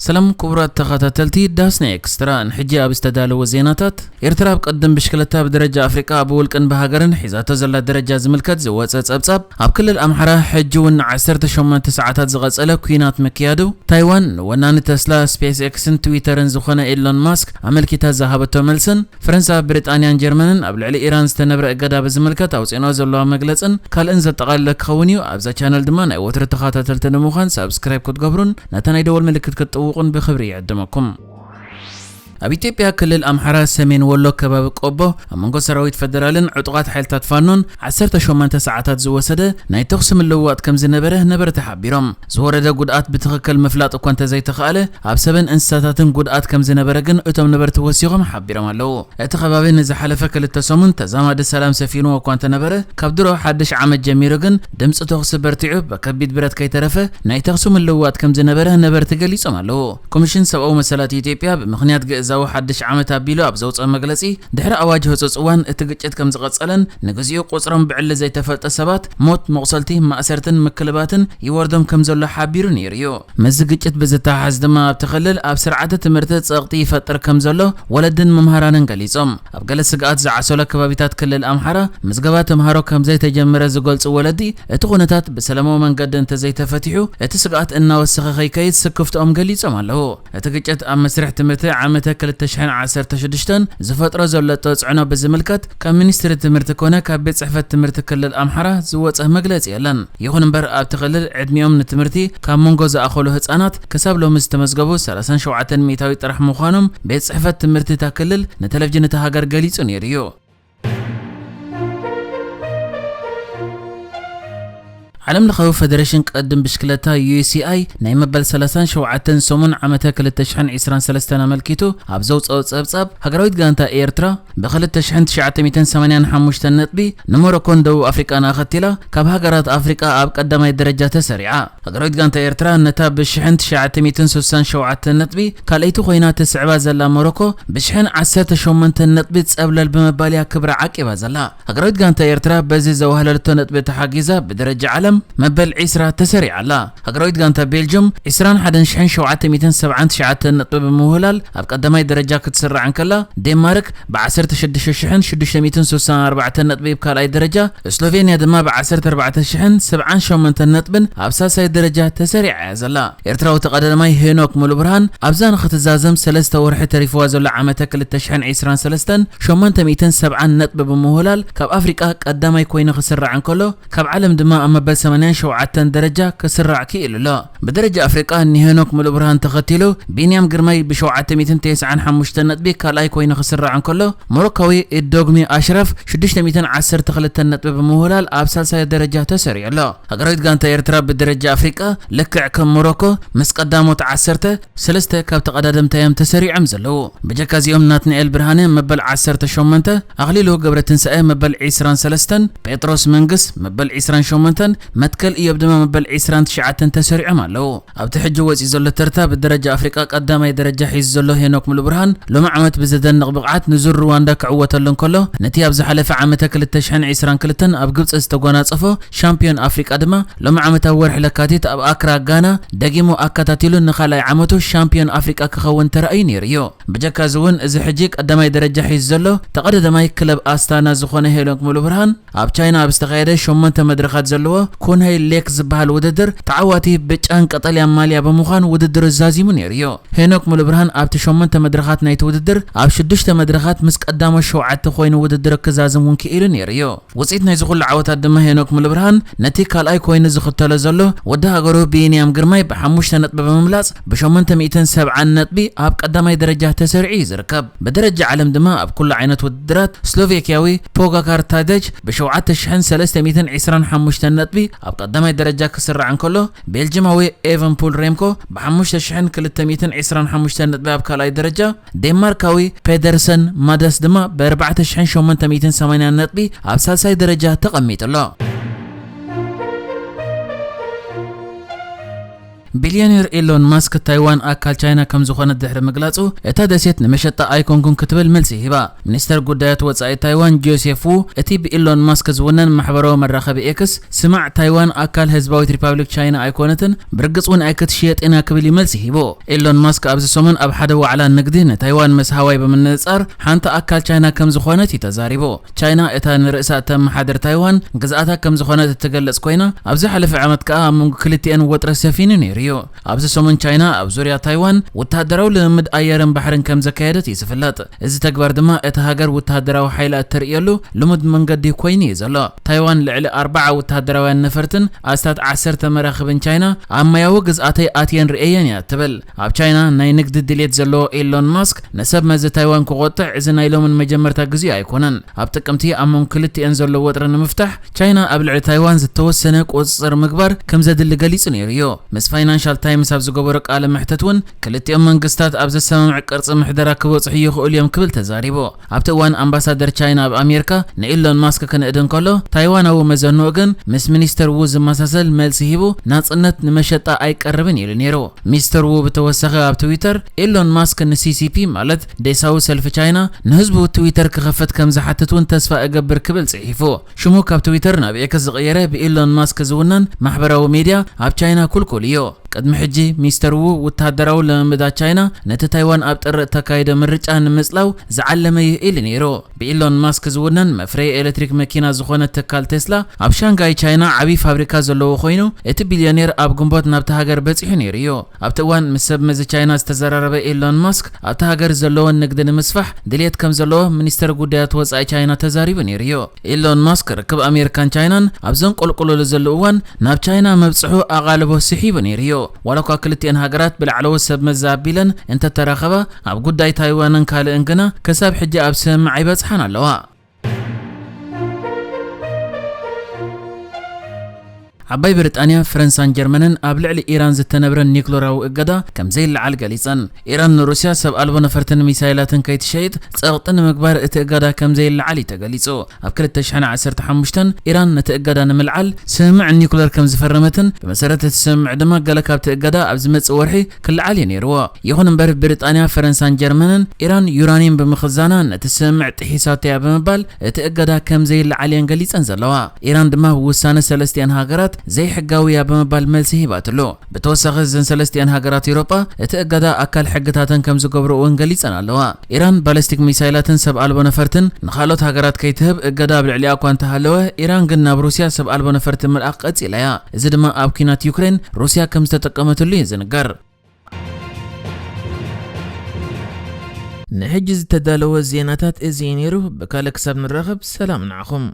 ሰላም ክቡራት ተኸታተልቲ ዳስና ኤክስትራ፣ ንሕጂ ኣብ ዝተዳለወ ዜናታት፣ ኤርትራ ኣብ ቅድም ብሽክለታ ብደረጃ ኣፍሪቃ ብውልቅን ብሃገርን ሒዛቶ ዘላ ደረጃ ዝምልከት ዝወጸ ጸብጻብ፣ ኣብ ክልል ኣምሓራ ሕጂ እውን ዓሰርተ ሸሞንተ ሰዓታት ዝቐጸለ ኲናት ምክያዱ፣ ታይዋን ንወናኒ ተስላ፣ ስፔስ ኤክስን ትዊተርን ዝኾነ ኤሎን ማስክ ኣመልኪታ ዝሃበቶ መልስን፣ ፈረንሳ ኣብ ብሪጣንያን ጀርመንን ኣብ ልዕሊ ኢራን ዝተነብረ እገዳ ብዝምልከት ኣውፂእንኦ ዘለዋ መግለፅን ካልእን ዘጠቓለለ ክኸውን እዩ። ኣብዛ ቻነል ድማ ናይ ወትሩ ተኸታተልቲ ንምዃን ሳብስክራይብ ክትገብሩን ነታ ናይ ደወል ምልክት ክትጥውቑን ብኽብሪ ይዕድመኩም። ኣብ ኢትዮጵያ ክልል ኣምሓራ ሰሜን ወሎ ከባቢ ቆቦ ኣብ መንጎ ሰራዊት ፈደራልን ዕጡቓት ሓይልታት ፋኖን ዓሰርተ ሸሞንተ ሰዓታት ዝወሰደ ናይ ተኹሲ ምልውዋጥ ከም ዝነበረ ነበርቲ ሓቢሮም። ዝወረደ ጉድኣት ብትኽክል ምፍላጥ እኳ እንተዘይተኻእለ፣ ኣብ ሰብን እንስሳታትን ጉድኣት ከም ዝነበረ ግን እቶም ነበርቲ ወሲኾም ሓቢሮም ኣለዉ። እቲ ከባቢ ንዝሓለፈ ክልተ ሰሙን ተዛማዲ ሰላም ሰፊንዎ እኳ እንተነበረ፣ ካብ ድሮ ሓድሽ ዓመት ጀሚሩ ግን ድምፂ ተኹሲ በርቲዑ ብከቢድ ብረት ከይተረፈ ናይ ተኹሲ ምልውዋጥ ከም ዝነበረ ነበርቲ ገሊጾም ኣለዉ። ኮሚሽን ሰብኣዊ መሰላት ኢትዮጵያ ብምኽንያት ግእዛዊ ሓድሽ ዓመት ኣቢሉ ኣብ ዘውፅኦ መግለፂ፣ ድሕሪ ኣዋጅ ህፁፅ እዋን እቲ ግጭት ከም ዝቐፀለን ንግዚኡ ቁፅሮም ብዕሊ ዘይተፈልጠ ሰባት ሞት፣ መቑሰልቲ፣ ማእሰርትን ምክልባትን ይወርዶም ከም ዘሎ ሓቢሩ ነይሩ እዩ። ምስዚ ግጭት ብዝተሓሓዝ ድማ ኣብቲ ክልል ኣብ ስርዓተ ትምህርቲ ጸቕጢ ይፈጥር ከም ዘሎ ወለድን መምሃራንን ገሊጾም። ኣብ ገለ ስግኣት ዝዓሰሎ ከባቢታት ክልል ኣምሓራ ምዝገባ ተምሃሮ ከም ዘይተጀመረ ዝገልጹ ወለዲ፣ እቲ ኩነታት ብሰላማዊ መንገዲ እንተዘይተፈቲሑ እቲ ስግኣት እናወሰኸ ከይከይድ ስክፍትኦም ገሊጾም ኣለዉ። እቲ ግጭት ኣብ መስርሕ ትምህርቲ ዓመተ ክልተ ሽሕን ዓሰርተ ሽዱሽተን ዝፈጥሮ ዘሎ ተጽዕኖ ብዝምልከት ካብ ሚኒስትሪ ትምህርቲ ኮነ ካብ ቤት ጽሕፈት ትምህርቲ ክልል ኣምሓራ ዝወጸ መግለጺ የለን። ይኹን እምበር ኣብቲ ክልል ዕድሚኦም ንትምህርቲ ካብ መንጎ ዝኣኸሉ ህጻናት ክሳብ ሎሚ ዝተመዝገቡ ሰላሳን ሸውዓተን ሚእታዊ ጥራሕ ምዃኖም ቤት ጽሕፈት ትምህርቲ እታ ክልል ንቴሌቪዥን እታ ሃገር ገሊጹ ነይሩ እዩ። ዓለም ለኻዊ ፈደሬሽን ቅድም ብሽክለታ ዩ ሲ ኣይ ናይ መበል ሰላሳን ሸውዓተን ሰሙን ዓመተ ክልተ ሽሕን ዕስራን ሰለስተን ኣመልኪቱ ኣብ ዘውፅኦ ጸብጻብ፣ ሃገራዊት ጋንታ ኤርትራ ብ ክልተ ሽሕን ትሽዓተ ሚእትን ሰማንያን ሓሙሽተን ነጥቢ ንሞሮኮን ደቡብ ኣፍሪቃን ኣኸቲላ ካብ ሃገራት ኣፍሪቃ ኣብ ቀዳማይ ደረጃ ተሰሪዓ። ሃገራዊት ጋንታ ኤርትራ ነታ ብሽሕን ትሽዓተ ሚእትን ስሳን ሸውዓተን ነጥቢ ካልኣይቲ ኮይና ትስዕባ ዘላ ሞሮኮ ብሽሕን ዓሰርተ ሸሞንተን ነጥቢ ጸብለል ብምባል እያ ክብራ ዓቂባ ዘላ። ሃገራዊት ጋንታ ኤርትራ በዚ ዘዋህለለቶ ነጥቢ ተሓጊዛ ብደረጃ ዓለም መበል ዕስራ ተሰሪዓ ኣላ። ሃገራዊት ጋንታ ቤልጅም ዕስራን ሓደን ሽሕን ሸውዓተ ሚእትን ሰብዓን ትሽዓተን ነጥቢ ብምውህላል ኣብ ቀዳማይ ደረጃ ክትስራዕ እንከላ፣ ዴንማርክ ብ ዓሰርተ ሽዱሽተ ሽሕን ሽዱሽተ ሚእትን ስሳን ኣርባዕተን ነጥቢ ብ ካልኣይ ደረጃ፣ ስሎቬንያ ድማ ብ ዓሰርተ ኣርባዕተ ሽሕን ሰብዓን ሸሞንተን ነጥብን ኣብ ሳልሳይ ደረጃ ተሰሪዓ እያ ዘላ። ኤርትራዊ ተቐዳዳማይ ሄኖክ ሙሉብርሃን ኣብዛ ንኽትዛዘም ሰለስተ ወርሒ ተሪፍዋ ዘሎ ዓመተ ክልተ ሽሕን ዕስራን ሰለስተን ሸሞንተ ሚእትን ሰብዓን ነጥቢ ብምውህላል ካብ ኣፍሪቃ ቀዳማይ ኮይኑ ክስራዕ እንከሎ፣ ካብ ዓለም ድማ ኣብ መበል ሰማንያን ሸውዓተን ደረጃ ክስራዕ ክኢሉ ኣሎ። ብደረጃ ኣፍሪቃ ንሄኖክ ሙሉብርሃን ተኸቲሉ ቢንያም ግርማይ ብ ሸውዓተ ሚእትን ተስዓን ሓሙሽተን ነጥቢ ካልኣይ ኮይኑ ክስራዕ እንከሎ፣ ሞሮካዊ ኢዶግሚ ኣሽረፍ ሽዱሽተ ሚእትን ዓሰርተ ክልተን ነጥቢ ብምውህላል ኣብ ሳልሳይ ደረጃ ተሰሪዑ ኣሎ። ሃገራዊት ጋንታ ኤርትራ ብደረጃ ኣፍሪቃ ልክዕ ከም ሞሮኮ ምስ ቀዳሞት ዓሰርተ ሰለስተ ካብ ተቐዳደምታ እዮም ተሰሪዖም ዘለዉ። ብጀካ እዚኦም ናትናኤል ብርሃነ መበል ዓሰርተ ሸሞንተ፣ ኣኽሊሉ ገብረትንሳኤ መበል ዕስራን ሰለስተን፣ ጴጥሮስ መንግስ መበል ዕስራን ሸሞንተን፣ መትከል ኢዮብ ድማ መበል ዕስራን ትሽዓተን ተሰሪዖም ኣለዉ። ኣብቲ ሕጂ ወጺኡ ዘሎ ተርታ ብደረጃ ኣፍሪቃ ቀዳማይ ደረጃ ሒዙ ዘሎ ሄኖክ ሙሉብርሃን ሎሚ ዓመት ብዘደንቕ ብቕዓት ንዙር ሩዋንዳ ክዕወተሉ እንከሎ፣ ነቲ ኣብ ዝሓለፈ ዓመተ ክልተ ሽሕን ዕስራን ክልተን ኣብ ግብጺ ዝተጓናጸፎ ሻምፒዮን ኣፍሪቃ ድማ ሎሚ ዓመት ኣብ ወርሒ ለካቲት ኣብ ኣክራ ጋና ደጊሙ ኣከታቲሉ ንኻልኣይ ዓመቱ ሻምፒዮን ኣፍሪቃ ክኸውን ተራእዩ ነይሩ እዩ። ብጀካ እዚ እውን እዚ ሕጂ ቀዳማይ ደረጃ ሒዙ ዘሎ ተቐዳዳማይ ክለብ ኣስታና ዝኾነ ሄኖክ ሙሉብርሃን ኣብ ቻይና ኣብ ዝተኻየደ ሸሞንተ መድረኻት ዘለዎ ኩንሃይ ሌክ ዝበሃል ውድድር ተዓዋቲ ብጫን ቀጠልያን ማልያ ብምዃን ውድድሩ ዛዚሙ ነይሩ እዩ። ሄኖክ ሙሉብርሃን ኣብቲ ሸሞንተ መድረኻት ናይቲ ውድድር ኣብ ሽዱሽተ መድረኻት ምስ ቀዳሞት ሸውዓተ ኮይኑ ውድድሩ ክዛዝም እውን ክኢሉ ነይሩ እዩ። ውፅኢት ናይዚ ኩሉ ዓወታት ድማ ሄኖክ ሙሉብርሃን ነቲ ካልኣይ ኮይኑ ዝኽተሎ ዘሎ ወዲ ሃገሩ ቢንያም ግርማይ ብሓሙሽተ ነጥቢ ብምብላፅ ብሸሞንተ ሚእትን ሰብዓን ነጥቢ ኣብ ቀዳማይ ደረጃ ተሰሪዑ እዩ ዝርከብ። ብደረጃ ዓለም ድማ ኣብ ኩሉ ዓይነት ውድድራት ስሎቬክያዊ ፖጋካር ታደጅ ብሸውዓተ ሽሕን ሰለስተ ሚእትን ዕስራን ሓሙሽተን ነጥቢ ኣብ ቀዳማይ ደረጃ ክስራዕ እንከሎ፣ ቤልጅማዊ ኤቨንፑል ሬምኮ ብሓሙሽተ ሽሕን ክልተ ሚእትን ዕስራን ሓሙሽተን ነጥቢ ኣብ ካልኣይ ደረጃ፣ ዴንማርካዊ ፔደርሰን ማደስ ድማ ብ ኣርባዕተ ሽሕን ሸሞንተ ሚእትን ሰማንያን ነጥቢ ኣብ ሳልሳይ ደረጃ ተቐሚጡ ኣሎ። ቢልዮኔር ኤሎን ማስክ ታይዋን ኣካል ቻይና ከም ዝኾነት ድሕሪ ምግላጹ፣ እታ ደሴት ንመሸጣ ኣይኮንኩን ክትብል መልሲ ሂባ። ሚኒስተር ጉዳያት ወጻኢ ታይዋን ጆሴፍ ዉ፣ እቲ ብኤሎን ማስክ ዝውነን ማሕበራዊ መራኸቢ ኤክስ፣ ስማዕ፣ ታይዋን ኣካል ህዝባዊት ሪፓብሊክ ቻይና ኣይኮነትን፣ ብርግጽ እውን ኣይክትሽየጥን እያ ክብል እዩ መልሲ ሂቡ። ኤሎን ማስክ ኣብዚ ሰሙን ኣብ ሓደ ዋዕላ ንግዲ ንታይዋን ምስ ሃዋይ ብምንጻር ሓንቲ ኣካል ቻይና ከም ዝኾነት እዩ ተዛሪቡ። ቻይና እታ ንርእሳ እተመሓድር ታይዋን ግዝኣታ ከም ዝኾነት እትገልጽ ኮይና፣ ኣብ ዝሓለፈ ዓመት ከኣ ኣብ መንጎ ክልቲኤን ወጥሪ ሰፊኑ ነይሩ እዩ። ኣብዚ ሰሙን ቻይና ኣብ ዙርያ ታይዋን ወተሃደራዊ ልምምድ ኣየርን ባሕርን ከም ዘካየደት እዩ ዝፍለጥ። እዚ ተግባር ድማ እታ ሃገር ወተሃደራዊ ሓይላ እተርእየሉ ልሙድ መንገዲ ኮይኑ እዩ ዘሎ። ታይዋን ልዕሊ ኣርባዓ ወተሃደራውያን ነፈርትን ኣስታት ዓሰርተ መራኽብን ቻይና ኣብ ማያዊ ግዝኣተይ ኣትየን ርእየየን እያ ትብል። ኣብ ቻይና ናይ ንግዲ ድሌት ዘለዎ ኤሎን ማስክ ንሰብ መዚ ታይዋን ክቆጥዕ እዚ ናይ ሎምን መጀመርታ ግዜኡ ኣይኮነን። ኣብ ጥቅምቲ ኣብ መንጎ ክልቲኤን ዘሎ ወጥሪ ንምፍታሕ ቻይና ኣብ ልዕሊ ታይዋን ዝተወሰነ ቁጽጽር ምግባር ከም ዘድሊ ገሊጹ ነይሩ እዩ። ምስ ፋይናንሻል ታይምስ ኣብ ዝገበሮ ቃለ መሕተት እውን ክልቲኦም መንግስታት ኣብ ዘሰማምዕ ቅርጺ ምሕደራ ክበጽሑ ይኽእሉ እዮም ክብል ተዛሪቡ። ኣብቲ እዋን ኣምባሳደር ቻይና ኣብ ኣሜሪካ ንኤሎን ማስክ ክንእድ እንከሎ፣ ታይዋናዊ መዘንኡ ግን ምስ ሚኒስተር ዉ ዝመሳሰል መልሲ ሂቡ፣ ናጽነት ንመሸጣ ኣይቀርብን ኢሉ ነይሩ። ሚስተር ዉ ብተወሳኺ ኣብ ትዊተር፣ ኤሎን ማስክ ንሲሲፒ ማለት ዴሳዊ ሰልፊ ቻይና ንህዝቡ ትዊተር ክኸፍት ከም ዝሓትት እውን ተስፋ እገብር ክብል ጽሒፉ። ሽሙ ካብ ትዊተር ናብ ኤክስ ዝቐየረ ብኤሎን ማስክ ዝውነን ማሕበራዊ ሜድያ ኣብ ቻይና ኩልኩል እዩ። ቅድሚ ሕጂ ሚስተር ዉ ወተሃደራዊ ልምምዳት ቻይና ነቲ ታይዋን ኣብ ጥሪ እተካየደ ምርጫ ንምጽላው ዝዓለመ እዩ ኢሉ ነይሩ። ብኢሎን ማስክ ዝውነን መፍረዪ ኤሌክትሪክ መኪና ዝኾነ ትካል ቴስላ ኣብ ሻንጋይ ቻይና ዓብዪ ፋብሪካ ዘለዎ ኮይኑ፣ እቲ ቢልዮኔር ኣብ ግንቦት ናብቲ ሃገር በጺሑ ነይሩ እዩ። ኣብቲ እዋን ምስ ሰብ መዚ ቻይና ዝተዘራረበ ኢሎን ማስክ ኣብቲ ሃገር ዘለዎን ንግዲ ንምስፋሕ ድልየት ከም ዘለዎ ሚኒስተር ጉዳያት ወጻኢ ቻይና ተዛሪቡ ነይሩ እዩ። ኢሎን ማስክ ርክብ ኣሜሪካን ቻይናን ኣብ ዘንቆልቁለሉ ዘሎ እዋን ናብ ቻይና መብጽሑ ኣቓልቦ ስሒቡ ነይሩ እዩ። ዋላ እኳ ክልቲኤን ሃገራት ብላዕለዎት ሰብ መዚ ኣቢለን እንተተራኸባ፣ ኣብ ጉዳይ ታይዋንን ካልእን ግና ክሳብ ሕጂ ኣብ ስምምዕ ኣይበጽሓን ኣለዋ። ዓባይ ብሪጣንያ፣ ፈረንሳን ጀርመንን ኣብ ልዕሊ ኢራን ዝተነብረን ኒውክለራዊ እገዳ ከም ዘይለዓል ገሊጸን። ኢራን ንሩስያ ሰብ ኣልቦ ነፈርትን ሚሳይላትን ከይትሸይጥ ጸቕጢ ንምግባር እቲ እገዳ ከም ዘይለዓል እዩ ተገሊጹ። ኣብ ክልተ ሽሕን ዓሰርተ ሓሙሽተን ኢራን ነቲ እገዳ ንምልዓል ስምምዕ ኒውክለር ከም ዝፈረመትን ብመሰረት እቲ ስምምዕ ድማ ገለ ካብቲ እገዳ ኣብ ዝመጽእ ወርሒ ክለዓል እዩ ነይርዎ። ይኹን እምበር ብሪጣንያ፣ ፈረንሳን ጀርመንን ኢራን ዩራኒየም ብምኽዛና ነቲ ስምምዕ ጥሒሳቶ እያ ብምባል እቲ እገዳ ከም ዘይለዓል እየን ገሊጸን ዘለዋ። ኢራን ድማ ውሳነ ሰለስቲኣን ሃገራት ዘይሕጋዊ እያ ብምባል መልሲ ሂባትሉ። ብተወሳኺ እዘን ሰለስቲኣን ሃገራት ኤውሮጳ እቲ እገዳ ኣካል ሕግታተን ከም ዝገብሮ እውን ገሊጸን ኣለዋ። ኢራን ባለስቲክ ሚሳይላትን ሰብ ኣልቦ ነፈርትን ንኻልኦት ሃገራት ከይትህብ እገዳ ኣብ ልዕሊኣ እኳ እንተሃለወ፣ ኢራን ግን ናብ ሩስያ ሰብ ኣልቦ ነፈርቲ ምልኣኽ ቀጺላ እያ። እዚ ድማ ኣብ ኲናት ዩክሬን ሩስያ ከም ዝተጠቀመትሉ እዩ ዝንገር። ንሕጂ ዝተዳለወ ዜናታት እዚ እዩ ነይሩ። ብካልእ ክሳብ ንራኸብ ሰላም ንዓኹም።